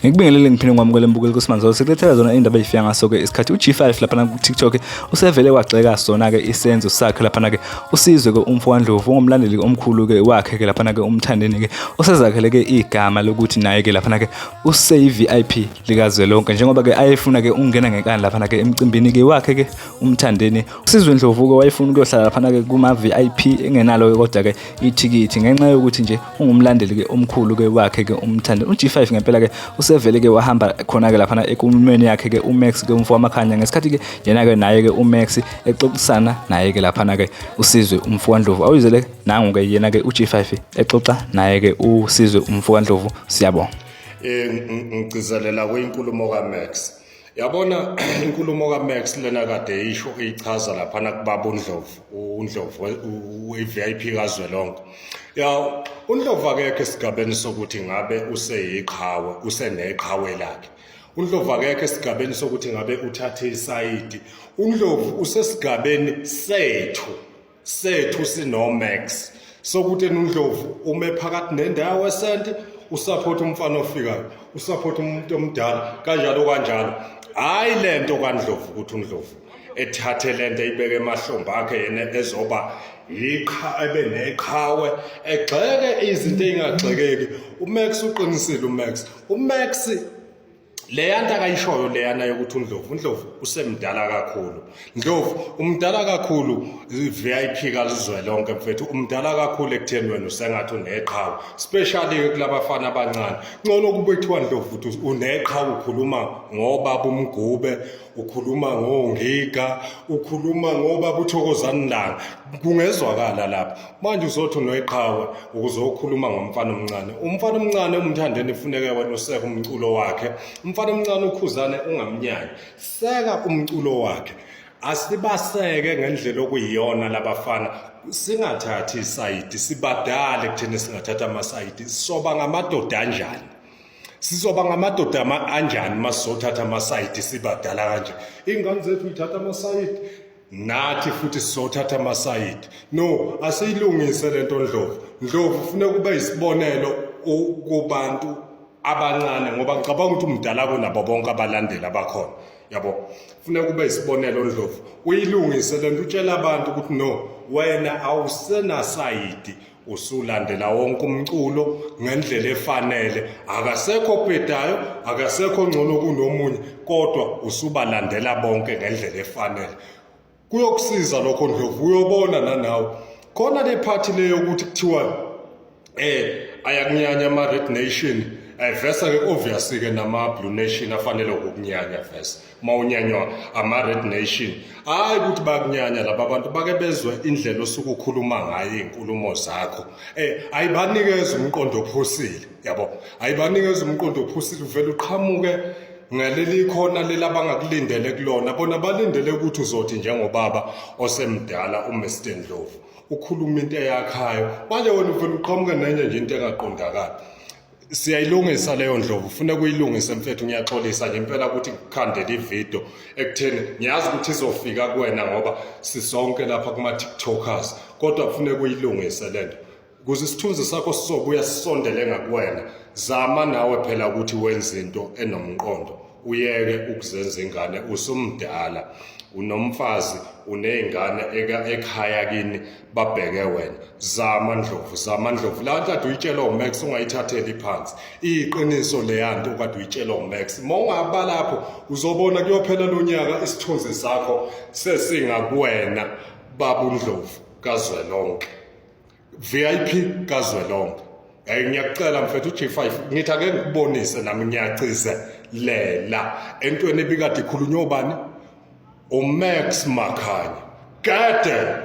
Ngikubingelele ngiphinde ngikwamukele mbukeli kuSimanzolo sikulethela zona indaba ezifika ngaso-ke isikhathi u-G5 laphana ku-TikTok usevele wagxeka sona-ke isenzo sakhe laphana-ke usizwe-ke umfo kaNdlovu ungumlandeli omkhulu-ke wakhe-ke laphana-ke umthandeni-ke osezakhele-ke igama lokuthi naye-ke laphana-ke useyi-VIP likazwelonke njengoba-ke ayefuna-ke ukungena ngenkani laphana-ke emcimbini-ke wakhe-ke umthandeni usizwe Ndlovu-ke wayefuna ukuyohlala laphana-ke kuma-VIP engenalo-ke kodwa-ke ithikithi ngenxa yokuthi nje ungumlandeli-ke omkhulu-ke wakhe-ke umthandeni u-G5 ngempela-ke usevele-ke wahamba khona-ke laphana ekulumeni yakhe-ke uMax-ke umfo wamakhanya ngesikhathi-ke yena-ke naye-ke uMax exoxisana naye-ke laphana-ke usizwe umfo kaNdlovu awuyizele nangu-ke yena-ke u-G5 exoxa naye-ke usizwe umfo kaNdlovu siyabonga eh ngigcizelela kwinkulumo kaMax yabona inkulumo kaMax lena kade isho ichaza laphana kubaba uNdlovu uNdlovu we-VIP kazwelonke ya uNdlovu akekho esigabeni sokuthi ngabe useyiqhawe useneqhawe lakhe uNdlovu akekho esigabeni sokuthi ngabe uthathe isayidi uNdlovu usesigabeni sethu sethu sinoMax sokuthi uNdlovu ume phakathi nendawo esenti usupport umfana ofikayo usupport umuntu omdala kanjalo kanjalo hayi lento kaNdlovu ukuthi uNdlovu ethathe lento eyibeke emahlombe akhe yena ezoba yiqha ebe neqhawe egxeke izinto ey'ngagxekeki uMax uqinisile uMax uMax leya nto akayishoyo leyana yokuthi uNdlovu uNdlovu usemdala kakhulu Ndlovu umdala kakhulu VIP kalizwelonke mfethu umdala kakhulu ekutheni wena usengathi uneqhawe especially ke kulabafana abancane ngcono kube kuthiwa Ndlovu ukuthi uneqhawe ukhuluma ngobaba umgube ukhuluma ngongiga ukhuluma ngobaba uthokozani langa kungezwakala lapho manje uzothi uneqhawe ukuze ukhuluma ngomfana omncane umfana omncane umthandeni funeke wena useke umculo wakhe umfana omncane ukhuzane ungamnyanyi seka umculo wakhe asibaseke ngendlela okuyiyona labafana singathathi isayidi sibadale kuthina singathatha amasayidi soba ngamadoda anjani sizoba ngamadoda anjani masizothatha amasayidi sibadala kanje iy'ngane zethu yithatha amasayidi nathi futhi sizothatha amasayidi no asiyilungise lento ndlovu ndlovu funeka ube isibonelo kubantu abancane ngoba ngicabanga ukuthi umdala kunabo bonke abalandeli abakhona yabo funeka ube isibonelo ndlovu uyilungise lento utshela abantu ukuthi no wena awusenasayidi usulandela wonke umculo ngendlela efanele akasekho obhedayo akasekho ngcono kunomunye kodwa usubalandela bonke ngendlela efanele kuyokusiza lokho ndlovu uyobona nanawe khona le phathi leyo ukuthi kuthiwa eh ayakunyanya ama red nation eh vese ke obviously ke nama blue nation afanele ukukunyanya vese mawunyanywa ama red nation hayi ukuthi bakunyanya laba bantu bake bezwe indlela osuke ukhuluma ngayo izinkulumo zakho eh ayibanikeza umqondo ophusile yabo ayibanikeza umqondo ophusile uvela uqhamuke ngaleli khona leli abangakulindele kulona bona balindele ukuthi uzothi njengobaba osemdala uMr Ndlovu ukhuluma into eyakhayo manje wena uvela uqhamuke nenye nje into engaqondakali siyayilungisa leyo ndlovu ufuna kuyilungisa mfethu ngiyaxolisa nje impela ukuthi ngikhandele ividiyo ekutheni ngiyazi ukuthi izofika kuwena ngoba sisonke lapha kuma-tiktokers kodwa kufuneka uyilungise le nto ukuze isithunzi sakho sizobuya sisondele ngakuwena zama nawe phela ukuthi wenze into enomqondo uyeke ukuzenza ingane usumdala unomfazi uney'ngane ekhaya kini babheke wena zama ndlovu zama ndlovu la nto kade uyitshelwa umax ungayithatheli phansi iyiqiniso leya nto kade uyitshelwa umax uma ungaba lapho uzobona kuyophela lo nyaka isithunzi sakho sesingakuwena baba undlovu kazwelonke VIP kazwelonke hey ngiyakucela mfethu uG5 ngithi ake ngikubonise nami ngiyacize lela entweni ebikade ikhulunywa ubani uMax Makhanya gede.